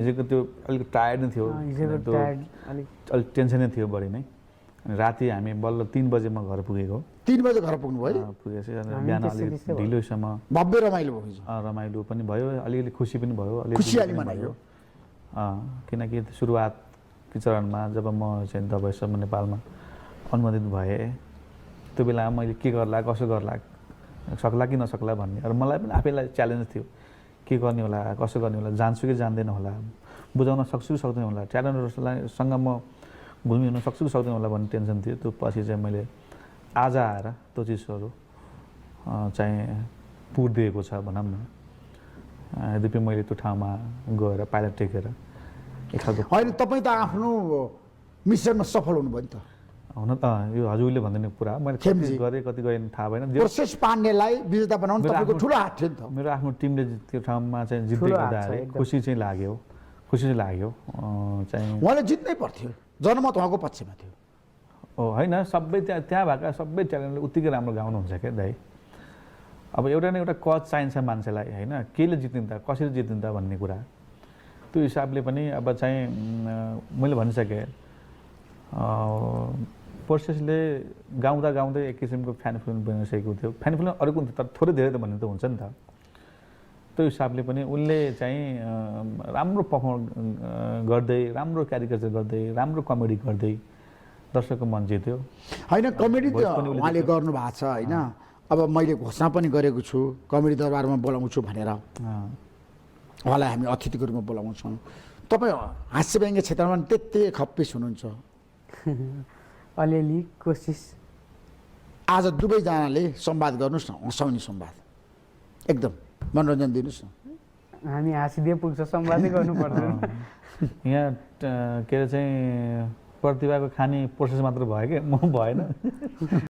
हिजोको त्यो अलिक टायर्ड नै थियो अलिक टेन्सनै थियो बढी नै अनि राति हामी बल्ल 3 बजेमा घर पुगेको 3 बजे घर पुग्नु भयो पुगेपछि बिहान अलिक ढिलोसम्म भव्य रमाइलो भयो रमाइलो पनि भयो अलिअलि खुसी पनि भयो खुसियाली मनायो किनकि सुरुवात चरणमा जब म चाहिँ दबाईसम्म नेपालमा अनुमोदित भएँ त्यो बेलामा मैले के गर्ला कसो गर्ला सक्ला कि नसक्ला भन्ने र मलाई पनि आफैलाई च्यालेन्ज थियो के गर्ने होला कसो गर्ने होला जान्छु कि जान्दैन होला बुझाउन सक्छु कि सक्दैन होला ट्यालेन्टसँग म घुलमिल हुन सक्छु कि सक्दैन होला भन्ने टेन्सन थियो त्यो पछि चाहिँ मैले आज आएर त्यो चिजहरू चाहिँ पुरिदिएको छ भनौँ न यद्यपि मैले त्यो ठाउँमा गएर पाइलट टेकेर होइन तपाईँ त आफ्नो मिसनमा सफल हुनुभयो नि त हुन त यो हजुरले भन्दैन कुरा मैले कति गरेँ कति गरेँ थाहा भएन प्रोसेस पाण्डेलाई विजेता बनाउनु तपाईँको ठुलो हात थियो नि त मेरो आफ्नो टिमले त्यो ठाउँमा चाहिँ जित्दै गर्दाखेरि खुसी चाहिँ लाग्यो चाहिँ उहाँले जित्नै पर्थ्यो जनमत उहाँको पक्षमा थियो हो होइन सबै त्यहाँ भएका सबै ट्यालेन्टले उत्तिकै राम्रो गाउनुहुन्छ क्या दाइ अब एउटा न एउटा कज चाहिन्छ मान्छेलाई होइन केले जित्ने त कसरी जित्ने त भन्ने कुरा त्यो हिसाबले पनि अब चाहिँ मैले भनिसकेँ प्रोसेसले गाउँदा गाउँदै एक किसिमको फ्यान फिल्म बनिसकेको थियो फ्यान फिल्म अरूको हुन्थ्यो तर थोरै धेरै त भन्ने त हुन्छ नि त त्यो हिसाबले पनि उनले चाहिँ राम्रो पर्फर्म गर्दै राम्रो क्यारिकेचर गर्दै राम्रो कमेडी गर्दै दर्शकको मन जित्यो होइन कमेडी त उहाँले गर्नु भएको छ होइन अब मैले घोषणा पनि गरेको छु कमेडी दरबारमा बोलाउँछु भनेर उहाँलाई हामी अतिथिको रूपमा बोलाउँछौँ तपाईँ हास्य व्यङ्ग्य क्षेत्रमा त्यति खप्पिस हुनुहुन्छ अलिअलि कोसिस आज दुवैजनाले संवाद गर्नुहोस् न हँसाउने संवाद एकदम मनोरञ्जन दिनुहोस् न हामी हाँसिदिए पुग्छ संवादै गर्नु पर्दैन यहाँ के अरे चाहिँ प्रतिभाको खाने प्रोसेस मात्र भयो क्या म भएन